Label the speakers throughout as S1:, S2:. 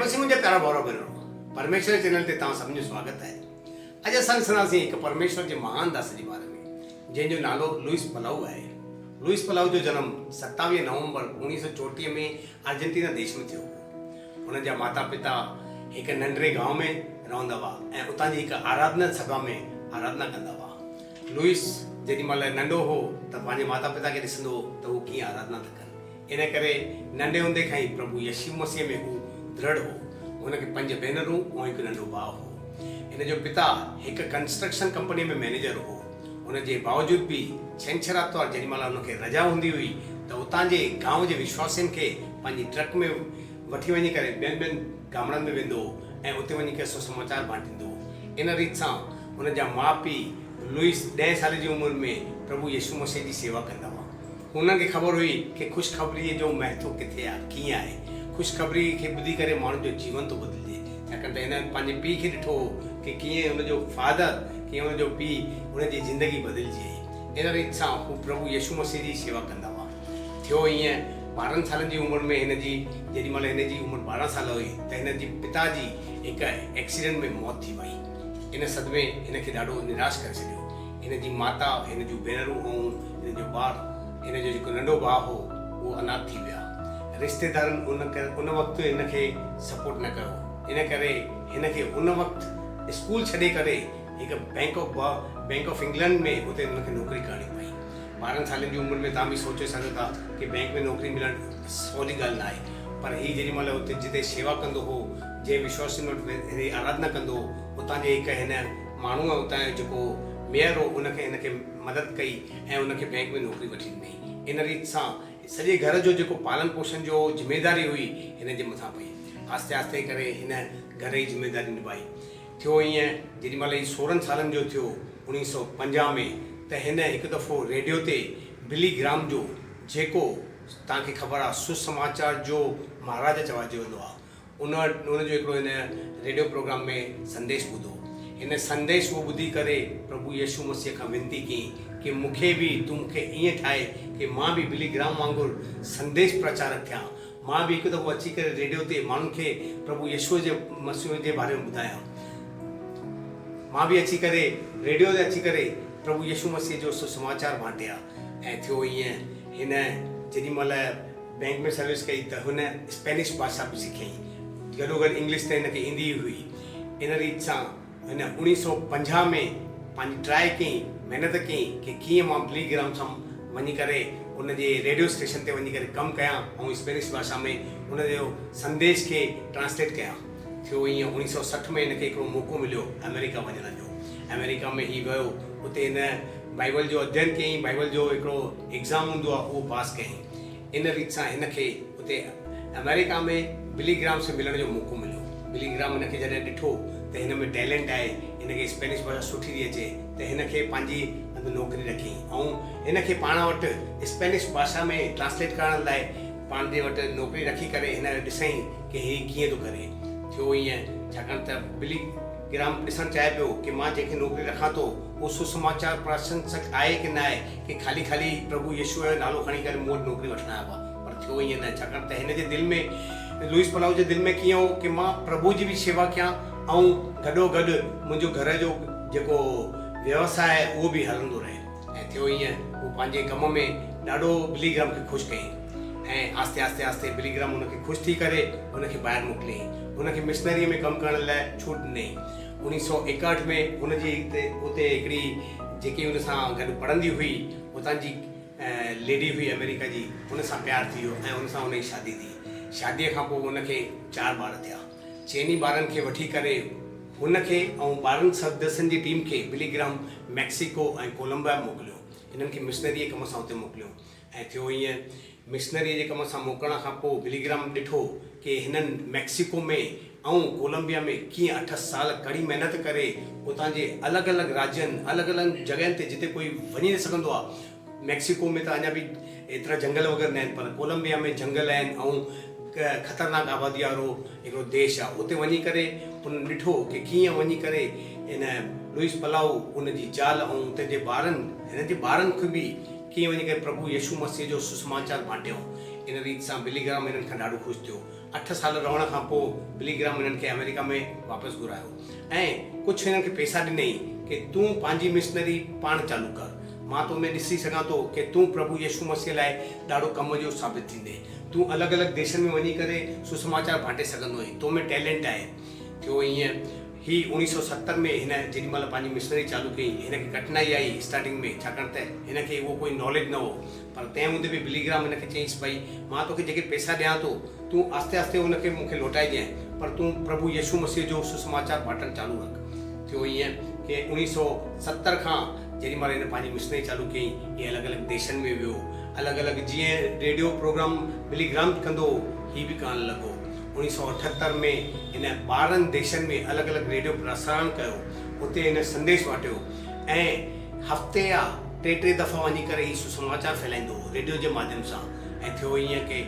S1: مسيح منهنجا پيارا ڀائرو ڀينرو، پرميشور جي چينل تي توهان سڀني جو سواگت آهي. اڄ اسان ڏسنداسين هڪ پرميشور جي مهان داس جي باري ۾ جنهن جو نالو لوئس پلائو آهي. لوئس پلائو جو جنم 27 نومبر 1934 ۾ ارجنٽينا ديش ۾ ٿيو هو. هن جا ماتا پتا هڪ ننڍڙي گانء ۾ رهندا هئا ۽ اتان جي هڪ آراڌنا سڀا ۾ آراڌنا ڪندا هئا. لوئس جيڏي مهل ننڍو هو ته پنهنجي ماتا پتا کي ڏسندو هو ته هو ڪيئن آراڌنا ٿا ڪن. ان ڪري ننڍي هوندي کان ئي پرڀو يسوع مسيح ۾ هو درڙ هو. هن کي پنج ڀينرون ۽ هڪ ننڍو ڀاء هو. هن جو پتا هڪ ڪنسٽرڪشن ڪمپنيء ۾ مئنيجر هو. ان جي باوجود به ڇنڇر آتوار جيڏي مهل هن کي رجا هوندي هئي ته اتان جي گانء جي وشواسين کي پنهنجي ٽرڪ ۾ وٺي وڃي ڪري ٻين ٻين گامڙن ۾ ويندو هو ۽ اتي وڃي ڪري سوسماچار بانٽيندو هو. ان ريت سان هن جا ماء پيء لوئس ڏهين سال جي عمر ۾ پرڀو يسوع مسيح جي سيوا ڪندا هئا. هنن کي خبر هئي ڪي خوشخبريء جو مهتو ڪٿي آهي، ڪيئن آهي. خوشخبريء کي ٻڌي ڪري ماڻهن جو جيون ٿو بدلجي. ڇاڪاڻ ته هن پنهنجي پيء کي ڏٺو هو ڪي ڪيئن هن جو فادر، ڪيئن هن جو پيء هن جي زندگي بدلجي وئي. ان ريت سان هو پرڀو يسوع مسيح جي سيوا ڪندا هئا. ٿيو ائين، 12 سالن جي عمر ۾ هن جي، جيڏي مهل هن جي عمر 12 سال هئي ته هن جي پتا جي هڪ ايڪسيڊنٽ ۾ موت ٿي وئي. ان صدمي هن کي ڏاڍو نراش ڪري ڇڏيو. هن جي ماتا، هن جون ڀينرون ۽ هن جو ٻار، هن جو جيڪو ننڍو ڀاء هو، اهو اناٿ ٿي ويا. رشتيدارن ان ان وقت هن کي سپورٽ نه ڪيو. ان ڪري هن کي ان وقت اسڪول ڇڏي ڪري هڪ bank of bank of England ۾ اتي هن کي نوڪري ڪرڻي پئي. 12 سالن جي عمر ۾ توهان به سوچي سگهو ٿا ڪي بينڪ ۾ نوڪري ملڻ سولي ڳالهه ناهي. پر هي جيڏي مهل اتي جتي شيوا ڪندو هو، جنهن وشواسين وٽ هن جي آراڌنا ڪندو هو، اتان جي هڪ هن ماڻهوء اتان جو جيڪو ميئر هو ان کي هن کي مدد ڪئي ۽ ان کي بينڪ ۾ نوڪري وٺي ڏنائين. ان ريت سان سڄي گهر جو جيڪو پالن پوشڻ جو ذميداري هئي هن جي مٿان پئي. آهستي آهستي ڪري هن گهر جي ذميداري نڀائي. ٿيو ائين جيڏي مهل هي 16 سالن جو ٿيو 1950 ۾ ته هن هڪ دفعو ريڊيو تي بلي گرام جو جيڪو توهان کي خبر آهي سسماچار جو مهاراجا چوائجي ويندو آهي ان ان جو هڪڙو هن ريڊيو پروگرام ۾ سنديش ٻڌو. هن سنديش اهو ٻڌي ڪري پرڀو يسوع مسيح کان وينتي ڪيائين ڪي مون کي به تون مون کي ائين ٺاهي ڪي مان به بلي گرام وانگر سنديش پرچارڪ ٿيان. مان به هڪ دفعو اچي ڪري ريڊيو تي ماڻهن کي پرڀو يسوع جي مسيح جي باري ۾ ٻڌايان. مان به اچي ڪري ريڊيو تي اچي ڪري پرڀو يسوع مسيح جو سسماچار بانٽيان. ۽ ٿيو ائين هن جيڏي مهل بئنڪ ۾ سروس ڪئي ته هن اسپينش ڀاشا به سکيائين. گڏوگڏ انگلش ته هن کي ايندي ئي هئي. ان ريت سان هن 1950 ۾ پنهنجي ٽرائي ڪيائين، محنت ڪيائين ڪي ڪيئن مان بلي گرام سان وڃي ڪري ان جي ريڊيو اسٽيشن تي وڃي ڪري ڪم ڪيان ۽ اسپينش ڀاشا ۾ ان جو سنديش کي ٽرانسليٽ ڪيان. ٿيو ائين 1960 ۾ هن کي هڪڙو موقعو مليو آمريڪا وڃڻ جو. آمريڪا ۾ هي ويو، اتي هن بائيبل جو اڌين ڪيائين، بائيبل جو هڪڙو ايگزام هوندو آهي اهو پاس ڪيائين. ان ريت سان هن کي اتي آمريڪا ۾ بلي گرام سان ملڻ جو موقعو مليو. بلي گرام هن کي جڏهن ڏٺو ته هن ۾ ٽيلنٽ آهي، هن کي اسپينش ڀاشا سٺي ٿي اچي ته هن کي پنهنجي هنڌ نوڪري رکيائين ۽ هن کي پاڻ وٽ اسپينش ڀاشا ۾ ٽرانسليٽ ڪرڻ لاء پنهنجي وٽ نوڪري رکي ڪري هن ڏسائين ڪي هي ڪيئن ٿو ڪري. ٿيو ائين ڇاڪاڻ ته بلي گرام ڏسڻ چاهي پيو ڪي مان جنهن کي نوڪري رکان ٿو اهو سسماچار پرشنسڪ آهي ڪي نه آهي ڪي خالي خالي پرڀو يسوع جو نالو کڻي ڪري مون وٽ نوڪري وٺڻ آيو آهي. پر ٿيو ائين نه، ڇاڪاڻ ته هن جي دل ۾ لوئس پلائو جي دل ۾ ڪيئن هو ڪي مان پرڀو جي به شيوا ڪيان ۽ گڏو گڏ منهنجو گهر جو جيڪو ويوساء آهي اهو به هلندو رهي. ۽ ٿيو ائين هو پنهنجي ڪم ۾ ڏاڍو بلي گرام کي خوش ڪيائين ۽ آهستي آهستي آهستي بلي گرام هن کي خوش ٿي ڪري هن کي ٻاهر موڪليائين. هن کي مشنريء ۾ ڪم ڪرڻ لاء ڇوٽ ڏنائين. 1961 ۾ هن جي اتي هڪڙي جيڪي هن سان گڏ پڙهندي هئي اتان جي ليڊي هئي آمريڪا جي هن سان پيار ٿي ويو ۽ هن سان هن جي شادي ٿي. شاديء کان پوء هن کي چار ٻار ٿيا. چئني ٻارن کي وٺي ڪري هن کي ۽ 12 سدسين جي ٽيم کي بلي گرام ميڪسيڪو ۽ ڪولمبيا موڪليو. هنن کي مشنريء جي ڪم سان اتي موڪليو ۽ ٿيو ائين مشنريء جي ڪم سان موڪلڻ کان پوء بلي گرام ڏٺو ڪي هنن ميڪسيڪو ۾ ۽ ڪولمبيا ۾ ڪيئن اٺ سال ڪڙي محنت ڪري اتان جي الڳ الڳ راجين الڳ الڳ جڳهين تي جتي ڪوئي وڃي نه سگهندو آهي ميڪسيڪو ۾ ته اڃا به ايترا جهنگل وغيره نه آهن پر ڪولمبيا ۾ جهنگل آهن ۽ خطرناڪ آبادي وارو هڪڙو ديش آهي اتي وڃي ڪري انهن ڏٺو ڪي ڪيئن وڃي ڪري ان لوئس پلائو ان جي زال ۽ اتي جي ٻارن هنن جي ٻارن کي به ڪيئن وڃي ڪري پرڀو يسوع مسيح جو سسماچار بانٽيائون. ان ريت سان بلي گرام هنن کان ڏاڍو خوش ٿيو. اٺ سال رهڻ کان پوء بلي گراهم هنن کي آمريڪا ۾ واپس گهرايو ۽ ڪجهه هنن کي پئسا ڏنائين ڪي تون پنهنجي مشنري پاڻ چالو ڪر. مان تو ۾ ڏسي سگهان ٿو ڪي تون پرڀو يسوع مسيح لاء ڏاڍو ڪم جو ثابت ٿيندين. تون الڳ الڳ ديشن ۾ وڃي ڪري سوسماچار بانٽي سگهندو آهين. تو ۾ ٽيلنٽ آهي. ٿيو ائين هي اوڻيهه سئو ستر ۾ هن جيڏي مهل پنهنجي مشنري چالو ڪئي هن کي ڪٺنائي آئي اسٽارٽنگ ۾ ڇاڪاڻ ته هن کي اهو ڪوئي ناليج نه هو پر تنهن هوندي به بلي گراهم هن کي چيائينس ڀئي مان توکي جيڪي پئسا ڏيان ٿو تون آهستي آهستي ان کي مون کي لوٽائجانء پر تون پرڀو يسوع مسيح جو سسماچار بانٽڻ چالو رک. ٿيو ائين ڪي 1970 کان جيڏي مهل هن پنهنجي مشنري چالو ڪئي هي الڳ الڳ ديشن ۾ ويو الڳ الڳ جيئن ريڊيو پروگرام بلي گراهم ڪندو هو هي به ڪرڻ لڳو. 1978 ۾ هن 12 ديشن ۾ الڳ الڳ ريڊيو پرسارڻ ڪيو اتي هن سنديش واٽيو ۽ هفتي يا ٽي ٽي دفعا وڃي ڪري هي سسماچار ڦهلائيندو هو ريڊيو جي ماڌيم سان ۽ ٿيو ائين ڪي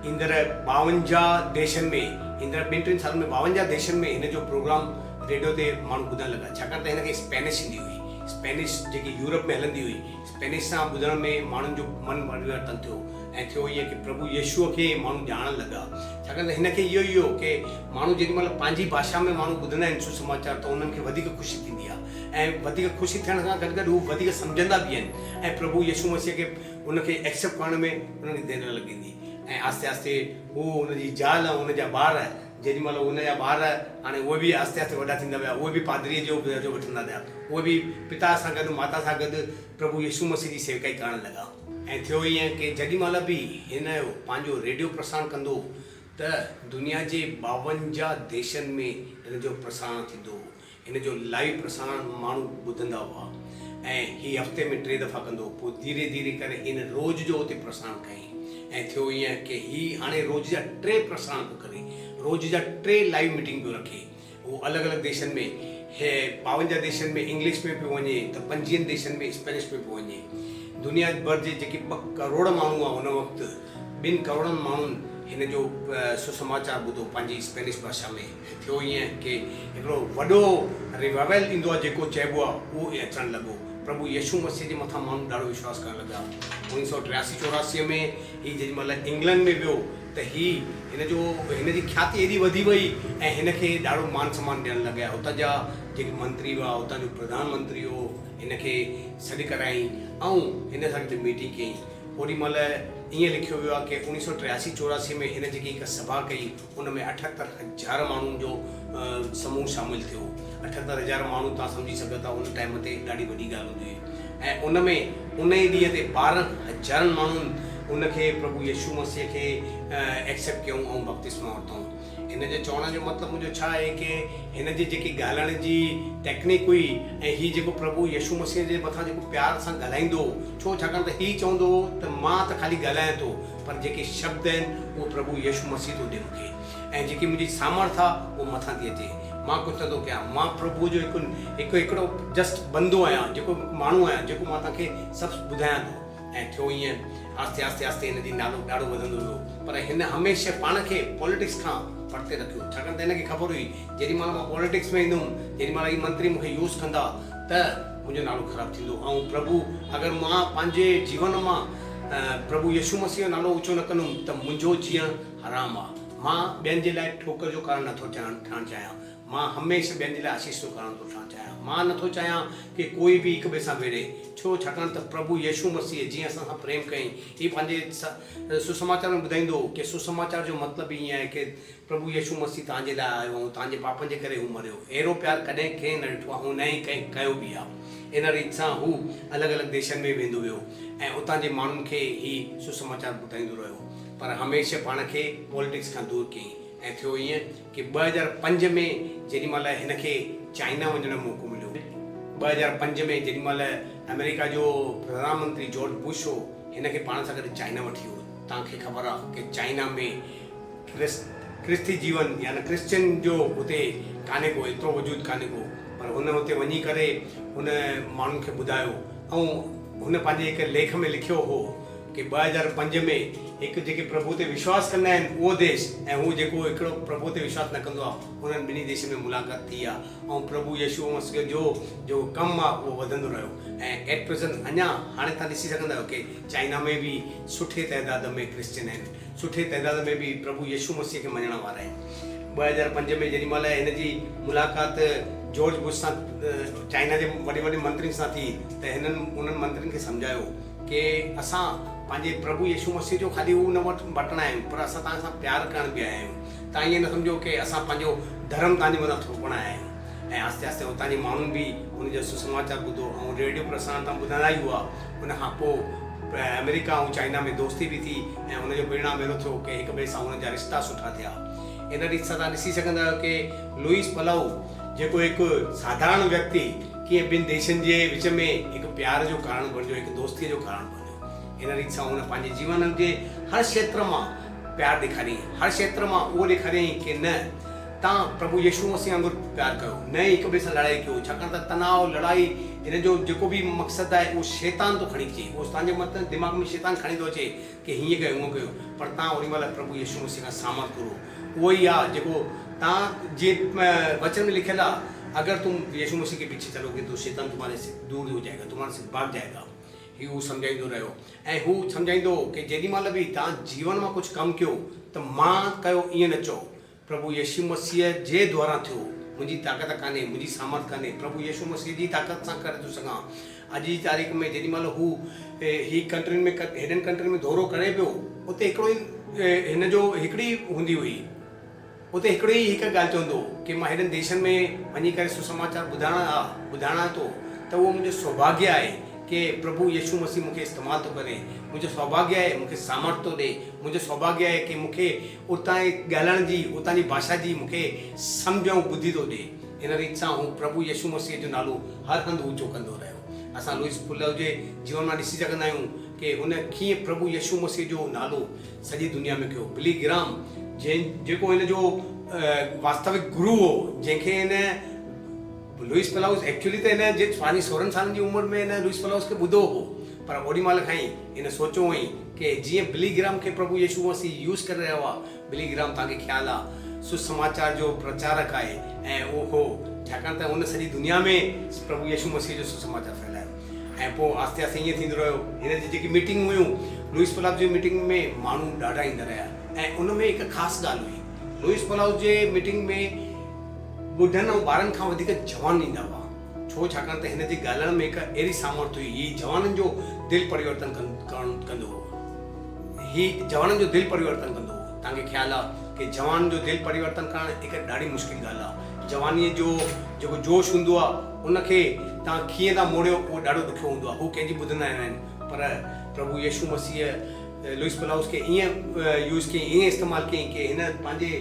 S1: ايندڙ 52 ديشن ۾ ايندڙ ٻن ٽن سالن ۾ 52 ديشن ۾ هن جو پروگرام ريڊيو تي ماڻهو ٻڌڻ لڳا ڇاڪاڻ ته هن کي اسپينش ايندي هئي اسپينش جيڪي يورپ ۾ هلندي هئي اسپينش سان ٻڌڻ ۾ ماڻهن جو من پريورتن ٿيو ۽ ٿيو ائين ڪي پرڀو يسوع کي ماڻهو ڄاڻڻ لڳا ڇاڪاڻ ته هن کي اهو ئي هو ڪي ماڻهو جيڏي مهل پنهنجي ڀاشا ۾ ماڻهو ٻڌندا آهن سسماچار ته انهن کي وڌيڪ خوشي ٿيندي آهي ۽ وڌيڪ خوشي ٿيڻ کان گڏ گڏ هو وڌيڪ سمجهندا به آهن ۽ پرڀو يسوع مسيح کي ان کي ايڪسيپٽ ڪرڻ ۾ انهن کي دير نه لڳندي ۽ آهستي آهستي هو ان جي زال ۽ ان جا ٻار جيڏي مهل ان جا ٻار هاڻي اهي به آهستي آهستي وڏا ٿيندا ويا اهي به پادريء جو درجو وٺندا ويا اهي به پتا سان گڏ ماتا سان گڏ پرڀو يسوع مسيح جي سيوڪائي ڪرڻ لڳا. ۽ ٿيو ائين ڪي جيڏي مهل به هن پنهنجو ريڊيو پرسارڻ ڪندو هو ته دنيا جي 52 ديشن ۾ هن جو پرسارڻ ٿيندو هو. هن جو لائيو پرسارڻ ماڻهو ٻڌندا هئا ۽ هي هفتي ۾ ٽي دفعا ڪندو هو. پوء ڌيري ڌيري ڪري هن روز جو اتي پرسارڻ ڪيائين ۽ ٿيو ائين ڪي هي هاڻي روز جا ٽي پرسارڻ پيو ڪري. روز جا ٽي لائيو ميٽنگ پيو رکي. هو الڳ الڳ ديشن ۾ هي 52 ديشن ۾ انگلش ۾ پيو وڃي ته پنجويهن ديشن ۾ اسپينش ۾ پيو وڃي. دنيا ڀر جي جيڪي ٻه ڪروڙ ماڻهو هئا ان وقت ٻن ڪروڙن ماڻهن هن جو سسماچار ٻڌو پنهنجي اسپينش ڀاشا ۾ ۽ ٿيو ائين ڪي هڪڙو وڏو ريوائول ايندو آهي جيڪو چئبو آهي اهو اچڻ لڳو. پرڀو يسوع مسيح جي مٿان ماڻهو ڏاڍو وشواس ڪرڻ لڳا. 1983 84 ۾ هي جيڏي مهل انگلنڊ ۾ ويو ته هي هن جو هن جي کياتي ايڏي وڌي وئي ۽ هن کي ڏاڍو مان سمان ڏيڻ لڳا. اتان جا جيڪي منتري هئا، اتان جو پرڌان منتري هو، هن کي سڏ ڪرايائين ۽ هن سان گڏ ميٽنگ ڪيائين. اوڏي مهل ائين لکيو ويو آهي ڪي 1983 84 ۾ هن جيڪي هڪ سڀا ڪئي ان ۾ 78 هزار ماڻهن جو سموهه شامل ٿيو. 78 هزار ماڻهو توهان سمجهي سگهو ٿا ان ٽائيم تي ڏاڍي وڏي ڳالهه هوندي هئي ۽ ان ۾ ان ئي ڏينهن تي 12 هزارن ماڻهن ان کي پرڀو يسوع مسيح کي ايڪسيپٽ ڪيائون ۽ بپتسما ورتائون. هن جي چوڻ جو مطلب منهنجو ڇا آهي ڪي هن جي جيڪي ڳالهائڻ جي ٽيڪنيڪ هئي ۽ هي جيڪو پرڀو يسوع مسيح جي مٿان جيڪو پيار سان ڳالهائيندو هو ڇو ڇاڪاڻ ته هي چوندو هو ته مان ته خالي ڳالهايان ٿو پر جيڪي شبد آهن اهو پرڀو يسوع مسيح ٿو ڏي مون کي ۽ جيڪي منهنجي سامرٿ آهي اهو مٿان ٿي اچي مان ڪجهه نٿو ڪيان مان پرڀوء جو هڪ هڪ هڪڙو جسٽ بندو آهيان جيڪو ماڻهو آهيان جيڪو مان توهان کي سڀ ٻڌايان ٿو. ۽ ٿيو ائين آهستي آهستي آهستي هن جي نالو ڏاڍو وڌندو ويو پر هن هميشه پاڻ کي پاليٽڪس کان پرتي رکيو ڇاڪاڻ ته هن کي خبر هئي جيڏي مهل مان پاليٽڪس ۾ ايندم جيڏي مهل هي منتري مون کي يوز ڪندا ته منهنجو نالو خراب ٿيندو ۽ پرڀو اگر مان پنهنجي جيون مان پرڀو يسوع مسيح جو نالو اوچو نه ڪندم ته منهنجو جيئڻ حرام آ مان ٻين جي لاء ٺوڪر جو ڪارڻ نٿو ٺهڻ چاهيان مان هميشه ٻين جي لاء آشيش جو ڪارڻ ٿو ٺهڻ چاهيان. مان نه ٿو چاهيان ڪي ڪوئي به هڪ ٻئي سان وڙهي. ڇو؟ ڇاڪاڻ ته پرڀو يسوع مسيح جيئن اسان سان پريم ڪيائين. هي پنهنجي سسماچار ۾ ٻڌائيندو هو ڪي سسماچار جو مطلب ئي ائين آهي ڪي پرڀو يسوع مسيح توهان جي لاء آيو ۽ توهان جي پاپن جي ڪري هو مريو. اهڙو پيار ڪڏهن ڪنهن نه ڏٺو آهي ۽ نه ئي ڪنهن ڪيو به آهي. ان ريت سان هو الڳ الڳ ديشن ۾ ويندو ويو ۽ اتان جي ماڻهن کي هي سسماچار ٻڌائيندو رهيو. پر هميشه پاڻ کي پاليٽڪس کان دور ڪيائين. ۽ ٿيو ائين ڪي 2005 ۾ جيڏي مهل هن کي چائنا وڃڻ جو موقعو مليو. 2005 ۾ جيڏي مهل آمريڪا جو پرڌان منتري جارج بش هو، هن کي پاڻ سان گڏ چائنا وٺي ويو. توهان کي خبر آ ڪي چائنا ۾ ڪرستي جيون يعني ڪرسچن جو اتي ڪانهي ڪو ايترو وجود ڪانهي ڪو پر هن اتي وڃي ڪري هن ماڻهن کي ٻڌايو ۽ هن پنهنجي هڪ ليک ۾ لکيو هو ڪي 2005 ۾ هڪ جيڪي پرڀو تي وشواس ڪندا آهن اهو ديش ۽ هو جيڪو هڪڙو پرڀو تي وشواس نه ڪندو آهي انهن ٻنهي ديشن ۾ ملاقات ٿي آهي ۽ پرڀو يشوع مسيح جو جيڪو ڪم آهي اهو وڌندو رهيو ۽ ايٽ پريزنٽ اڃا هاڻي توهان ڏسي سگهندا آهيو ڪي چائنا ۾ به سٺي تعداد ۾ ڪرسچن آهن سٺي تعداد ۾ به پرڀو يشوع مسيح کي مڃڻ وارا آهن. 2005 ۾ جيڏي مهل هن جي ملاقات جارج بش سان چائنا جي وڏي وڏي منترين سان ٿي ته هنن انهن منترين کي سمجهايو ڪي اسان پنهنجي پرڀو يشوع مسيح جو خالي هو نه وٺڻ آيا آهيون پر اسان توهان سان پيار ڪرڻ به آيا آهيون. توهان ائين نه سمجهو ڪي اسان پنهنجو ڌرم توهان جي مٿان ٿوپڻ آيا آهيون. ۽ آهستي آهستي اتان جي ماڻهن به ان جو سسماچار ٻڌو ۽ ريڊيو پرسارڻ تان ٻڌندا ئي هئا. ان کان پوء آمريڪا ۽ چائنا ۾ دوستي به ٿي ۽ ان جو پرڻام اهڙو ٿيو ڪي هڪ ٻئي سان انهن جا رشتا سٺا ٿيا. ان ريت سان توهان ڏسي سگهندا آهيو ڪي لوئيس پلائو جيڪو هڪ ساڌارڻ ويڪتي ڪيئن ٻن ديشن جي وچ ۾ هڪ پيار جو ڪارڻ بڻجو، هڪ دوستيء جو ڪارڻ بڻجو. ان ريت سان هن پنهنجي جيون جي هر کيتر مان پيار ڏيکاريائين، هر کيتر مان اهو ڏيکاريائين ڪي نه توهان پرڀو يشوع مسيح وانگر پيار ڪيو، نه ئي هڪ ٻئي سان لڙائي ڪيو، ڇاڪاڻ ته تناء، لڙائي، هن جو جيڪو به مقصد آهي اهو شيطان ٿو کڻي اچي، اهو توهان جي مٿان دماغ ۾ شيطان کڻي ٿو اچي ڪي هيئن ڪيو هونئن ڪيو، پر توهان اوڏي مهل پرڀو يشوع مسيح کان سامرٿ گهرو، اهو ئي آهي جيڪو توهان جي وچن ۾ لکيل آهي، اگر تم يشوع مسيح ڪي پيڇي چلوگي تو شيطان تمهاري سي دور هو جائيگا، تمهاري سي ڀاگ جائيگا. هي هو سمجهائيندو رهيو ۽ هو سمجهائيندو هو ڪي جيڏي مهل به توهان جيون مان ڪجهه ڪم ڪيو ته مان ڪيو ائين نه چئو، پرڀو يشوع مسيح جي دواران ٿيو. منهنجي طاقت ڪانهي، منهنجي سامرٿ ڪانهي، پرڀو يشوع مسيح جي طاقت سان ڪري ٿو سگهان. اڄ جي تاريخ ۾ جيڏي مهل هو هي ڪنٽرين ۾ هيڏن ڪنٽرين ۾ دورو ڪري پيو، اتي هڪڙو ئي هن جو هڪڙي هوندي هئي. اتي هڪڙي ئي هڪ ڳالهه چوندو هو ڪي مان هيڏن ديشن ۾ وڃي ڪري سسماچار ٻڌائڻ آ ٻڌائڻان ٿو ته اهو منهنجو سوڀاگيه آهي ڪي پرڀو يشوع مسيح مون کي استعمال ٿو ڪري، منهنجو سوڀاگيه آهي مون کي سامرٿ ٿو ڏي، منهنجو سوڀاگيه آهي ڪي مون کي اتان جي ڳالهائڻ جي، اتان جي ڀاشا جي مون کي سمجهه ۽ ٻڌي ٿو ڏي. ان ريت سان هو پرڀو يشوع مسيح جو نالو هر هنڌ اوچو ڪندو رهيو. اسان لوئس فلو جي جيون مان ڏسي سگهندا آهيون ڪي هن ڪيئن پرڀو يشوع مسيح جو نالو سڄي دنيا ۾ ڪيو. بلي گرام جنهن جيڪو هن جو واستوڪ گرو هو، جنهن کي هن لوئس پلائوس ايڪچوئلي ته هن جي پنهنجي 16 سالن جي عمر ۾ هن لوئس پلائوس کي ٻڌو هو پر اوڏي مهل کان ئي هن سوچيو هئائين ڪي جيئن بلي گرام کي پرڀو يشوع مسيح يوز ڪري رهيو آ، بلي گرام توهان کي خيال آ سسماچار جو پرچارڪ آهي ۽ اهو هو ڇاڪاڻ ته هن سڄي دنيا ۾ پرڀو يشوع مسيح جو سسماچار ڦهلايو ۽ پوء آهستي آهستي ائين ٿيندو رهيو هن جي جيڪي ميٽنگ هيون لوئس پلائوس جي ميٽنگ ۾ ماڻهو ڏاڍا ايندا رهيا ۽ ان ۾ هڪ خاص ڳالهه هئي لوئس پلائوس جي ميٽنگ ۾ ٻڍن ۽ ٻارن کان وڌيڪ جوان ايندا هئا. ڇو؟ ڇاڪاڻ ته هن جي ڳالهائڻ ۾ هڪ اهڙي سامرٿ هئي، هي جوانن جو دل پريورتن ڪندو هو. هي جوانن جو دل پريورتن ڪندو هو. توهان کي خيال آ ڪي جوان جو دل پريورتن ڪرڻ هڪ ڏاڍي مشڪل ڳالهه آ. جوانيء جو جيڪو جوش هوندو آ، ان کي توهان ڪيئن ٿا موڙيو، اهو ڏاڍو ڏکيو هوندو آ. هو ڪنهن جي ٻڌندا نه آهن. پر پرڀو يشوع مسيح لوئس پلائوس کي ائين يوز ڪيائين، ائين استعمال ڪيائين ڪي هن پنهنجي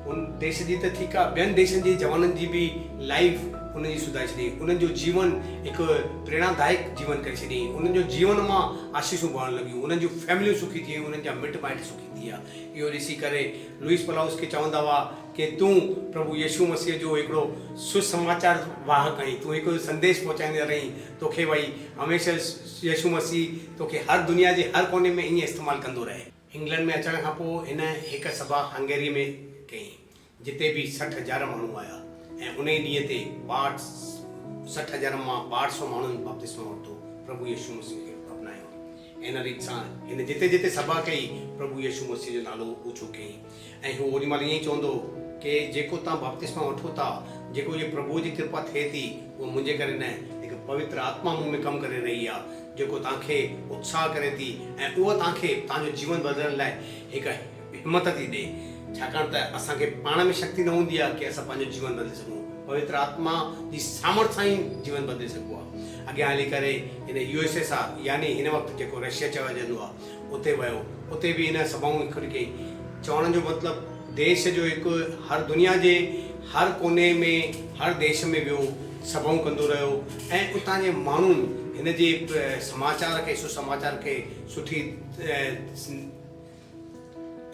S1: ان ديش جي ته ٺيڪ آ ٻين ديشن جي جوانن جي به لائيف انهن جي سڌاري ڇڏيائين انهن جو جيون هڪ پريڻا دائڪ جيون ڪري ڇڏيائين انهن جو جيون مان آشيشون وهڻ لڳيون انهن جون فيمليون سکي ٿي ويون انهن جا مٽ مائٽ سکي ٿي ويا اهو ڏسي ڪري لوئس پلائوس کي چوندا هئا ڪي تون پرڀو يشوع مسيح جو هڪڙو سسماچار واهڪ آهين تون هڪ سنديش پهچائيندڙ آهين توکي وئي هميشه يشوع مسيح توکي هر دنيا جي هر ڪوني ۾ ائين استعمال ڪندو رهي. انگلنڊ ۾ اچڻ کان پوء هن هڪ سڀا هنگيري ۾ ڪئي، جتي به 60 هزار ماڻهو آيا ۽ انهي ڏينهن تي ٻاهٺ 60 هزارن مان ٻاهٺ سو ماڻهن بپتسمو ورتو، پرڀو يسوع مسيح کي اپنايو. ان ريت سان هن جتي جتي سڀا ڪئي، پرڀو يسوع مسيح جو نالو اوچو ڪيائين. ۽ هو اوڏي مهل ائين ئي چوندو هو ڪي جيڪو توهان بپتسما وٺو ٿا، جيڪو اهي پرڀوء جي ڪرپا ٿئي ٿي، اهو منهنجي ڪري نه، ليڪن پوتر آتما مون ۾ ڪم ڪري رهي آهي، جيڪو توهان کي اتساهه ڪري ٿي ۽ اها توهان کي توهان جو جيون بدلڻ لاء هڪ همت ٿي ڏئي. ڇاڪاڻ ته اسان کي پاڻ ۾ شڪتي نه هوندي آهي ڪي اسان پنهنجو جيون بدلي سگهون. پوتر آتما جي سامرٿ سان ئي جيون بدلي سگهبو آهي. اڳيان هلي ڪري هن يو ايس ايس آر يعني هن وقت جيڪو رشيا چوائجندو آهي، اتي ويو. اتي به هن سڀائون هڪ ڪئي. چوڻ جو مطلب ديش جو هڪ هر دنيا جي هر ڪوني ۾ هر ديش ۾ ويو سڀائون ڪندو رهيو ۽ اتان جي ماڻهن هن جي سماچار کي سسماچار کي سٺي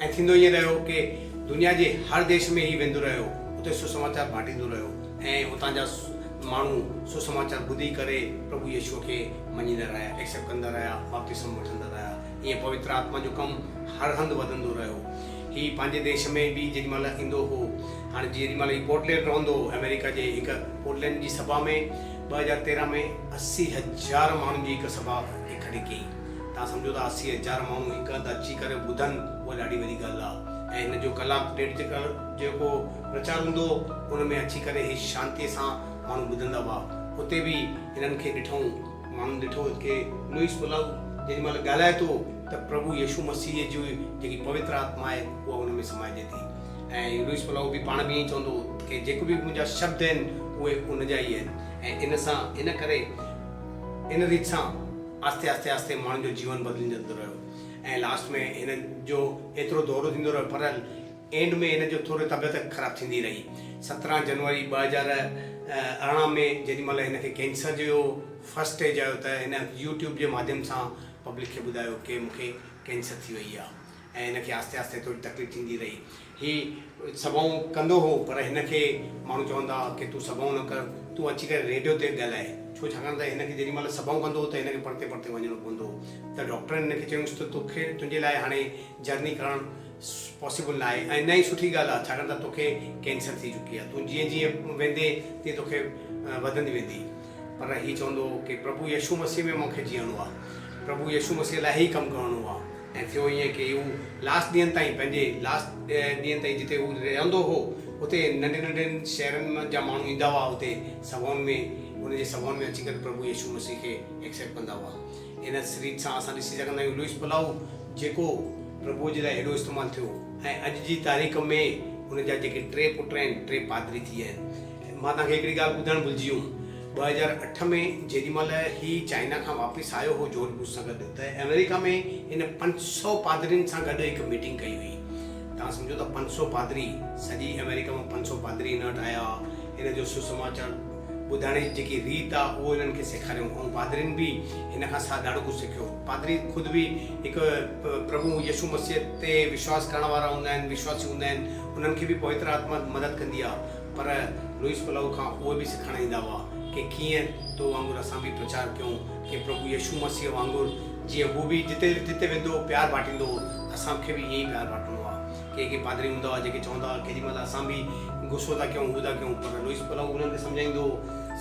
S1: ۽ ٿيندو ائين رهيو ڪي دنيا جي هر ديش ۾ هي ويندو رهيو اتي سسماچار بانٽيندو رهيو ۽ اتان جا ماڻهو سوسماچار ٻڌي ڪري پرڀو يشوع کي مڃيندا رهيا، ايڪسيپٽ ڪندا رهيا، بپتسمو وٺندا رهيا. ائين پوتر آتما جو ڪم هر هنڌ وڌندو رهيو. هي پنهنجي ديش ۾ به جيڏي مهل ايندو هو، هاڻي جيڏي مهل هي پورٽلينڊ رهندو هو، آمريڪا جي هڪ پورٽلينڊ جي سڀا ۾ 2013 ۾ 80,000 ماڻهن جي هڪ سڀا اڪٺي ڪيائين. توهان سمجهو ته 80,000 ماڻهو هڪ هنڌ اچي ڪري ٻڌن، اها ڏاڍي وڏي ڳالهه آهي ۽ هن جو ڪلاڪ ڏيڍ جيڪو پرچار هوندو هو، ان ۾ اچي ڪري هي شانتيء سان ماڻهو ٻڌندا هئا. اتي به هنن کي ڏٺائون. ماڻهن ڏٺو ڪي لوئيس پلائو جيڏي مهل ڳالهائي ٿو ته پرڀو يشو مسيح جي جيڪي پوتر آتما آهي اها ان ۾ سمائجي ٿي ۽ لوئيس پلائو به پاڻ به ائين چوندو هو ڪي جيڪو به منهنجا شبد آهن اهي ان جا ئي آهن ۽ ان سان ان ڪري ان ريت سان آهستي آهستي آهستي ماڻهن جو جيون بدلجندو رهيو ۽ لاسٽ ۾ هن جو ايترو دورو ٿيندو رهيو پر اينڊ ۾ هن جو ٿوري طبيعت خراب ٿيندي رهي. 17 جنوري 2018 ۾ جيڏي مهل هن کي ڪينسر جو فرسٽ اسٽيج آيو ته هن يوٽيوب جي ماڌيم سان پبلڪ کي ٻڌايو ڪي مون کي ڪينسر ٿي وئي آ ۽ هن کي آهستي آهستي ٿوري تڪليف ٿيندي رهي. هي سڀائون ڪندو هو پر هن کي ماڻهو چوندا ها ڪي تون سڀائون نه ڪر تون اچي ڪري ريڊيو تي ڳالهاء ڇو ڇاڪاڻ ته هن کي جيڏي مهل سڀائون ڪندو هو ته هن کي پرتي پرتي وڃڻو پوندو هو ته ڊاڪٽرن هن کي چيونس ته توکي تنهنجي لاء هاڻي جرني ڪرڻ پاسيبل ناهي ۽ نه ئي سٺي ڳالهه آهي ڇاڪاڻ ته توکي ڪينسر ٿي چڪي آهي تون جيئن جيئن ويندين تيئن توکي وڌندي ويندي پر هي چوندو هو ڪي پرڀو يشو مسيح ۾ مونکي جيئڻو آهي پرڀو يشو مسيح لاء ئي ڪم ڪرڻو آهي ۽ ٿيو ائين ڪي هو لاسٽ ڏينهن تائين پنهنجي لاسٽ ڏينهن تائين جتي هو رهندو هو اتي ننڍين ننڍين شهرن جا ماڻهو ايندا هئا اتي سڀائن ۾ ان جي سڀائن ۾ اچي ڪري پرڀو يشو مسيح کي ايڪسيپٽ ڪندا هئا. ان ريت سان اسان ڏسي سگهندا آهيون لوئس پلائو جيڪو پرڀوء جي لاء هيڏو استعمال ٿيو ۽ اڄ جي تاريخ ۾ ان جا جيڪي ٽي پٽ آهن ٽي پادري ٿي ويا آهن. مان توهان کي هڪڙي ڳالهه ٻڌائڻ ڀلجي ويم 2008 ۾ جيڏي مهل هي چائنا کان واپس آيو هو جارج بش سان گڏ ته آمريڪا ۾ هن 500 پادرين سان گڏ هڪ ميٽنگ ڪئي هئي. توهان سمجهو ته 500 پادري سڄي آمريڪا مان 500 پادري هن وٽ آيا هئا هن جو سسماچار ٻڌائڻ جي جيڪي ريت آ اهو هنن کي سيکاريائون ۽ پادرين به هن کان سا ڏاڍو ڪجهه سکيو. پادري خود به هڪ پرڀو يسوع مسيح تي وشواس ڪرڻ وارا هوندا آهن، وشواسي هوندا آهن، انهن کي به پوتر آتما مدد ڪندي آ، پر لوئس پلائو کان اهي به سکڻ ايندا هئا ڪي ڪيئن تو وانگر اسان به پرچار ڪيون، ڪي پرڀو يسوع مسيح وانگر جيئن هو به جتي جتي ويندو هو پيار باٽيندو هو، اسان کي به ائين ئي پيار باٽڻو آ. ڪي ڪي پادري هوندا هئا جيڪي چوندا هئا ڪيڏي مهل اسان به غصو ٿا ڪيون هو ٿا ڪيون پر لوئس پلائو انهن کي سمجهائيندو هو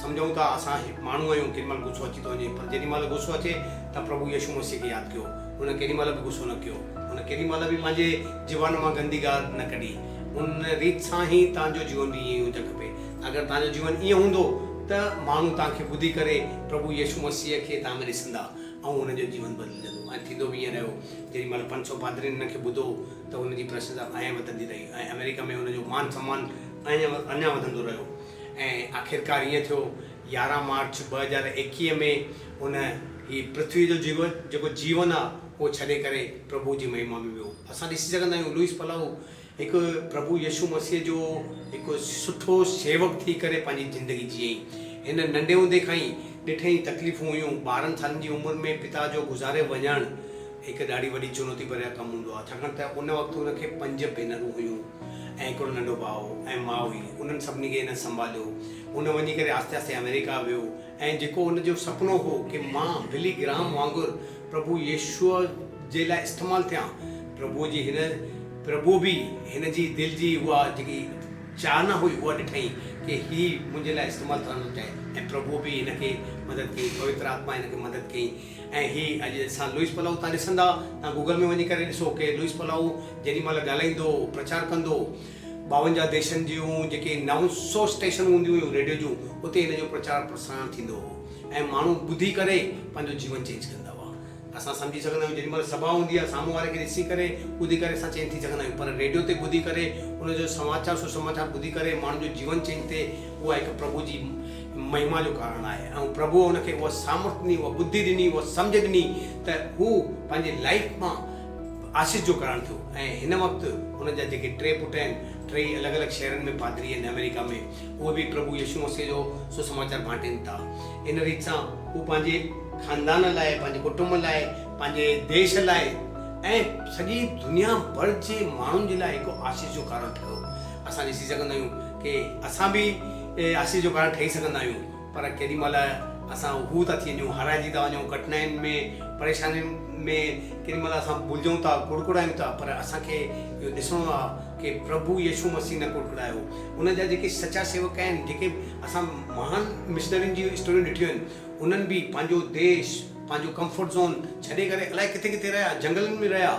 S1: سمجهون ٿا اسان ماڻهو آهيون ڪيڏي مهل غصو اچي ٿو وڃي پر جيڏي مهل غصو اچي ته پرڀو يسوع مسيح کي ياد ڪيو هن ڪيڏي مهل به غصو نه ڪيو هن ڪيڏي مهل به پنهنجي زبان مان گندي ڳالهه نه ڪڍي ان ريت سان ئي توهان جو جيون به ائين ئي هجڻ کپي اگر توهان جو جيون ائين هوندو ته ماڻهو توهان کي ٻڌي ڪري پرڀو يسوع مسيح کي توهان ۾ ڏسندا ۽ هن جو جيون بدلجندو ۽ ٿيندو به ائين رهيو جيڏي مهل 500 پادرين هن کي ٻڌو ته هن جي پرشنسا ائين وڌندي رهي ۽ آمريڪا ۾ هن جو مان سمان اڃا وڌندو رهيو ۽ آخرڪار ائين ٿيو 11 مارچ 2021 ۾ هن هي پرٿويء جو جيون جيڪو جيون آ اهو ڇڏي ڪري پرڀو جي مهما ۾ ويو. اسان ڏسي سگهندا آهيون لوئس پلائو هڪ پرڀو يسوع مسيح جو هڪ سٺو سيوڪ ٿي ڪري پنهنجي زندگي جيئي. هن ننڍي هوندي کان ئي ڏٺئي تڪليفون هيون. 12 سالن جي عمر ۾ پتا جو گذاري وڃڻ هڪ ڏاڍي وڏي چنوتي ڀريا ڪم هوندو آهي ڇاڪاڻ ته ان وقت هن کي پنج ڀينرون هيون ۽ هڪڙو ننڍو ڀاء هو ۽ ماء هئي انهن سڀني کي هن سنڀاليو. هن وڃي ڪري آهستي آهستي آمريڪا ويو ۽ جيڪو هن جو سپنو هو ڪي مان بلي گراهم وانگر پرڀو يسوع جي لاء استعمال ٿيان، پرڀوء جي هن پرڀوء به هن جي دل جي اها جيڪي چاهنا هئي اها ڏٺائين ڪي هي منهنجي لاء استعمال ٿيڻ ٿو چاهي ۽ پرڀوء به هن کي مدد ڪئي، پوتر آتما هن کي مدد ڪئي ۽ هي اڄ اسان لوئس پلائو تان ڏسندا تان گوگل ۾ وڃي ڪري ڏسو ڪي لوئس پلائو جيڏي مهل ڳالهائيندو هو پرچار ڪندو هو 52 ديشن جون جيڪي 900 اسٽيشنون هونديون هيون ريڊيو جون اتي هن جو پرچار پرسارڻ ٿيندو هو ۽ ماڻهو ٻڌي ڪري پنهنجو جيون چينج ڪندا هئا. اسان سمجهي سگهندا آهيون جيڏي مهل سڀا هوندي آهي سامهون واري کي ڏسي ڪري ٻڌي ڪري اسان چينج ٿي سگهندا آهيون پر ريڊيو تي ٻڌي ڪري ان جو سماچار سسماچار ٻڌي ڪري ماڻهن جو جيون چينج ٿئي اها هڪ پرڀو جي مهما جو ڪارڻ آهي ۽ پرڀوء ان کي اها سامرٿ ڏني اها ٻڌي ڏني اها سمجهه ڏني ته هو پنهنجي لائيف مان آشيش جو ڪارڻ ٿيو ۽ هن وقت هن جا جيڪي ٽي پٽ آهن ٽيئي الڳ الڳ شهرن ۾ پادري آهن آمريڪا ۾ اهي به پرڀو يسوع مسيح جو سسماچار بانٽين ٿا ان ريت سان هو پنهنجي خاندان لاء، پنهنجي ڪٽنب لاء، پنهنجي ديش لاء ۽ سڄي دنيا ڀر جي ماڻهن جي لاء هڪ آشيش جو ڪارڻ ٺهيو. اسان ڏسي سگهندا آهيون ڪي اسان به آشيش جو ڪارڻ ٺهي سگهندا آهيون. پر ڪيڏي مهل اسان هو ٿا ٿي وڃون، هارائجي ٿا وڃون، ڪٺنائين ۾، پريشانين ۾ ڪيڏي مهل اسان ڀلجون ٿا، ڪڙڪڙايون ٿا، پر اسان کي اهو ڏسڻو آهي ڪي پرڀو يسوع مسيح نه ڪڙڪڙايو. ان جا جيڪي سچا سيوڪ آهن، جيڪي اسان مهان مشنرين جون اسٽوريون ڏٺيون آهن، انهن به پنهنجو ديش، پنهنجو ڪمفرٽ زون ڇڏي ڪري الائي ڪٿي ڪٿي رهيا، جنگلن ۾ رهيا.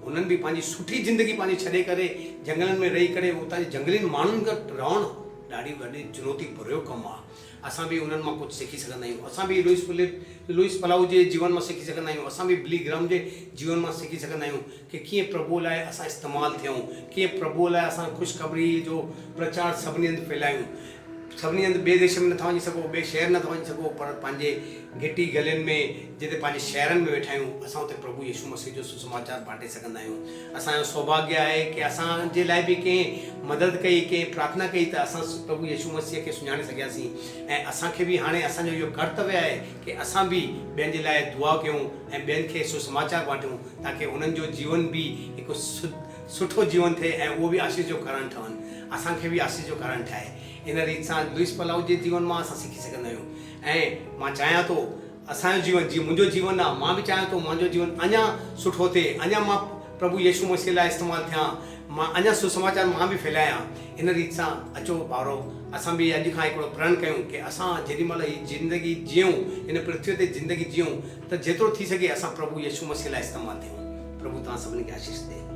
S1: انهن به پنهنجي سٺي زندگي پنهنجي ڇڏي ڪري جنگلن ۾ رهي ڪري اتان جي جنگلين ماڻهن گڏ رهڻ ڏاڍي وڏي چنوتي ڀريو ڪم آهي. اسان به انهن مان ڪجهه سکي سگهندا آهيون. اسان به لوئس فلپ، لوئس پلائو جي جيون مان سکي سگهندا آهيون. اسان به بلي گرهام جي جيون مان سکي سگهندا آهيون ڪي ڪيئن پرڀوء لاء اسان استعمال ٿيون، ڪيئن پرڀوء لاء اسان خوشخبريء جو پرچار سڀني هنڌ ڦهلايون. سڀني هنڌ ٻئي ديش ۾ نٿا وڃي سگهو، ٻئي شهر نٿا وڃي سگهو، پر پنهنجي گهٽي گلين ۾ جتي پنهنجي شهرن ۾ ويٺا آهيون، اسان اتي پرڀو يسوع مسيح جو سوسماچار بانٽي سگهندا آهيون. اسان جو سوڀاگيه آهي ڪي اسان جي لاء به ڪنهن مدد ڪئي، ڪنهن پرارٿنا ڪئي ته اسان پرڀو يسوع مسيح کي سڃاڻي سگهياسين ۽ اسان کي به هاڻي اسان جو اهو ڪرتويه آهي ڪي اسان به ٻين جي لاء دعا ڪيون ۽ ٻين کي سوسماچار بانٽيون تاڪي انهن جو جيون به هڪ سٺو جيون ٿئي ۽ اهو به آشيش جو ڪارڻ ٺهن، اسان کي به آشيش جو ڪارڻ ٺاهي. ان ريت سان لوئس پلائو جي جيون مان اسان سکي سگهندا آهيون ۽ مان چاهيان ٿو اسان جو جيون جيئن منهنجو جيون آهي مان به چاهيان ٿو منهنجو جيون اڃا سٺو ٿئي اڃا مان پرڀو يسوع مسيح لاء استعمال ٿيان مان اڃا سوسماچار مان به ڦهلايان ان ريت سان اچو ڀائرو اسان به اڄ کان هڪڙو پرڻ ڪيون ڪي اسان جيڏي مهل هي زندگي جيئون هن پرٿوي تي زندگي جيئون ته جيترو ٿي سگهي اسان پرڀو يسوع مسيح لاء استعمال ٿيون پرڀو توهان سڀني کي آشيش ڏي.